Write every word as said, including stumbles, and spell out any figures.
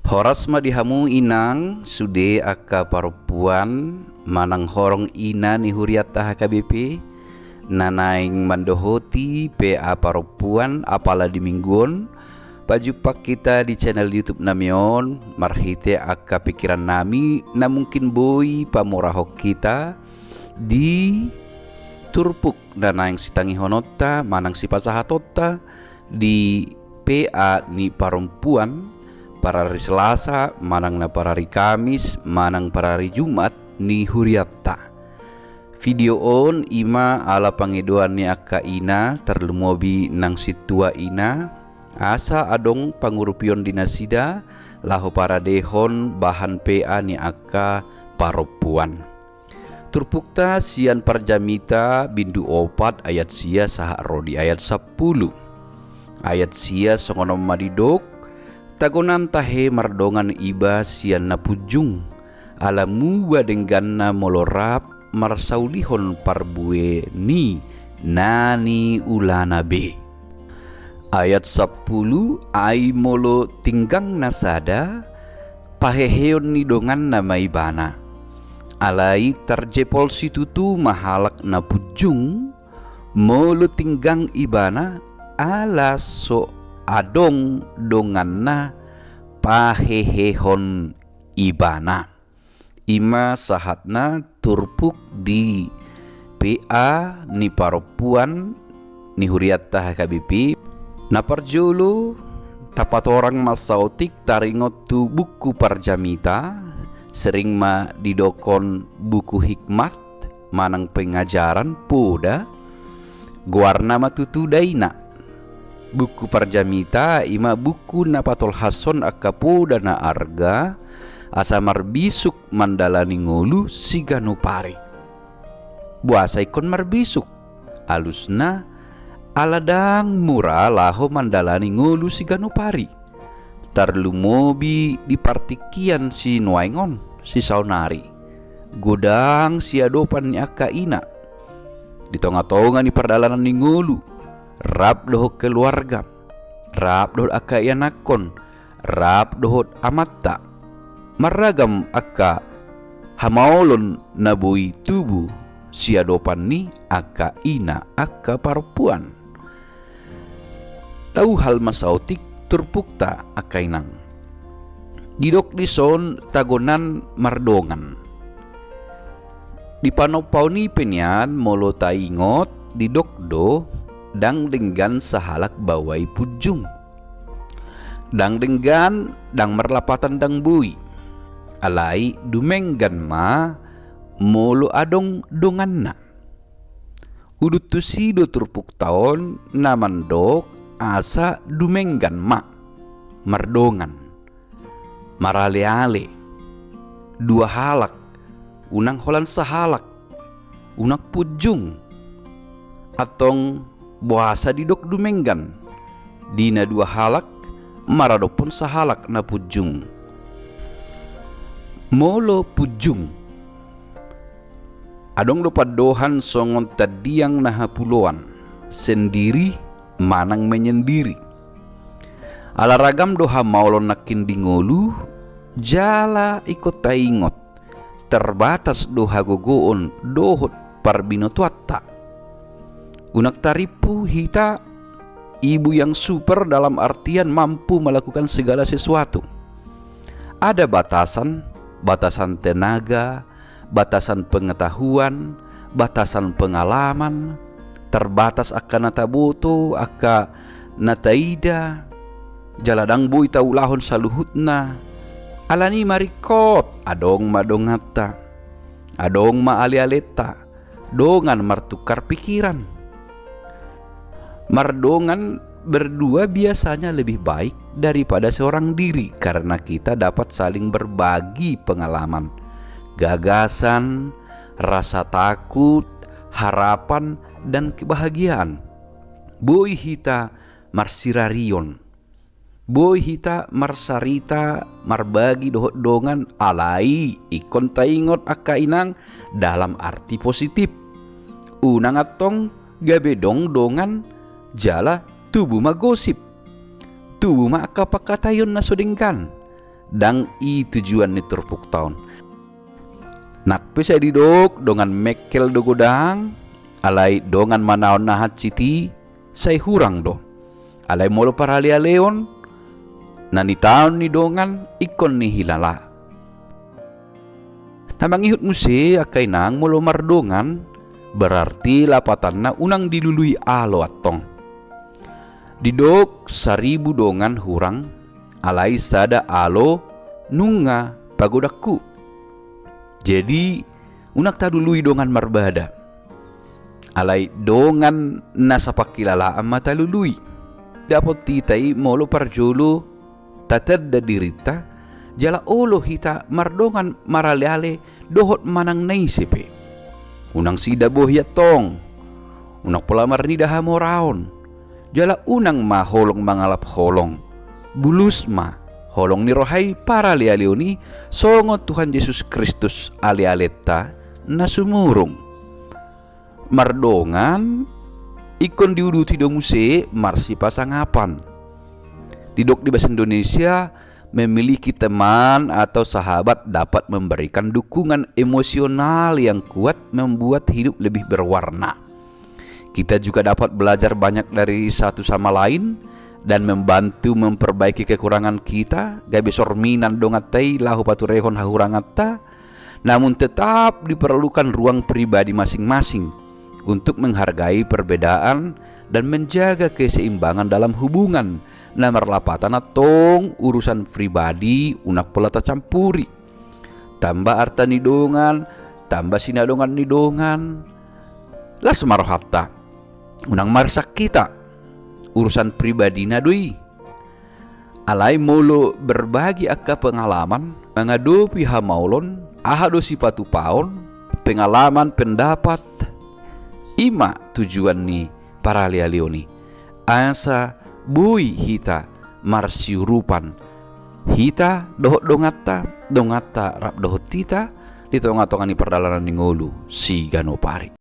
Horas ma di hamu inang, sude angka parompuan, manang horong ina ni hurianta H K B P, na naeng mandohoti P A parompuan apala di minggu on, pajumpang hita di channel YouTube nami on, marhite angka pikiran nami na mungkin boi pamurahon hita di turpuk na naeng sitangihononta manang sipasahatonta di P A ni parompuan, parari Selasa, manang na parari Kamis, manang parari Jumat ni hurianta. Video on ima ala pangidoan ni angka ina, tarlumobi nang sintua ina, asa adong pangurupion di nasida laho paradehon bahan P A ni angka parompuan. Turpukta sian Parjamita bindu opat ayat sia sahat ro di ayat sampulu. Ayat sia songon on ma didok: Tagonan tahe mardongan iba sian na punjung, ala muba dengganna molo rap marsaulihon parbue ni na niulana be. Ayat sampulu: Ai molo tinggangna sada, paheheon ni donganna ma ibana. Alai tarjepol situtu ma halak na punjung, molo tinggang ibana, ala so adong donganna pahehehon ibana. Ima sahatna turpuk di P A ni parompuan ni hurianta H K B P. Na parjolo, tapatorang ma saotik taringot tu buku Parjamita, sering ma didokon buku hikmat, manang pengajaran poda, goarna ma tutu daina. Buku Parjamita ima buku na patolhashon angka poda na arga, asa marbisuk mandalani ngolu siganup ari. Boasa ingkon marbisuk? Alusna, ala ndang mura laho mandalani ngolu siganup ari. Tarlumobi di partingkian sinuaeng on, sisaonari. Godang siadopan ni angka ina. Di tongatonga ni pardalanan ni ngolu, rap dohot keluarga, rap dohot angka ianakhon, rap dohot amanta. Marragam angka hamaolon na boi tubu siadopan ni angka ina, angka parompuan. Tauhal ma saotik turpukta angka inang. Didok dison tagonan mardongan. Di panompaon i pe nian molo taingot didok do, ndang denggan sahalak baoa i punjung. Ndang denggan, ndang marlapatan ndang boi. Alai dumenggan ma molo adong donganna. Udut tusi do turpukta on na mandok asa dumenggan ma mardongan, maraleale, dua halak, unang holan sahalak, unang punjung. Antong boasa didok dumenggan di na dua halak maradophon sahalak na punjung? Molo punjung, adong do pandohan songon tandiang na hapuloan, sendiri manang menyendiri. Ala ragam do hamaolon nangkin di ngolu, jala ingkon taingot, terbatas do hagogoon dohot parbinotoanta. Unang tarimpu hita ibu yang super dalam artian mampu melakukan segala sesuatu. Ada batasan, batasan tenaga, batasan pengetahuan, batasan pengalaman, terbatas angka na taboto, angka na taida, jala ndang boi taulahon saluhutna. Alani i ma ringkot, adong ma donganta, adong ma alealenta, dongan martukar pikiran. Mardongan berdua biasanya lebih baik daripada seorang diri, karena kita dapat saling berbagi pengalaman, gagasan, rasa takut, harapan, dan kebahagiaan. Boi hita marsirarion. Boi hita marsarita, marbagi dohot dongan, alai ingkon taingot angka inang dalam arti positif. Unang antong gabe dong dongan jala tubu ma gosip. Tubu ma angka pangkataion na so denggan. ndang i tujuan ni turpukta on. Nang pe sai didok dongan mengkel do godang, alai dongan manaon na hansit i sai hurang do. Alai molo paralealeon, na nitaon ni dongan ingkon nihilala. Na mangihut muse angka inang, molo mardongan, berarti lapatanna unang dilului alo antong. Didok saribu dongan hurang, alai sada alo nunga pagodangku. Jadi, unang talului dongan marbada. Alai dongan na sapangkilalaan ma talului. Dapot hita i molo parjolo tatanda dirinta, jala olo hita mardongan maraleale dohot manang na ise pe. Unang sidabohi antong. Unang pola marnida hamoraon. Jala unang ma holong mangalap holong. Bulus ma holong ni roha i paralealeon i songon Tuhan Jesus Kristus alealenta na sumurung. Mardongan ingkon diuduti do muse marsipasangapan. Didok di bahasa Indonesia, memiliki teman atau sahabat dapat memberikan dukungan emosional yang kuat, membuat hidup lebih berwarna. Kita juga dapat belajar banyak dari satu sama lain dan membantu memperbaiki kekurangan kita, gabe sorminan donganta i laho paturehon hahuranganta. Namun tetap diperlukan ruang pribadi masing-masing untuk menghargai perbedaan dan menjaga keseimbangan dalam hubungan. Na marlapatan antong urusan pribadi unang pola tacampuri. Tamba arta ni dongan, tamba sinadongan ni dongan. Las ma rohanta. Unang marsak hita. Urusan pribadina do i. Alai molo berbagi angka pengalaman, mangadopi hamaolon, aha do sipatupaon, pengalaman, pendapat, i ma tujuan ni paralealeon i. Asa boi hita marsiurupan, hita dohot donganta, donganta rap dohot hita, di tongatonga ni pardalanan ni ngolu siganup ari.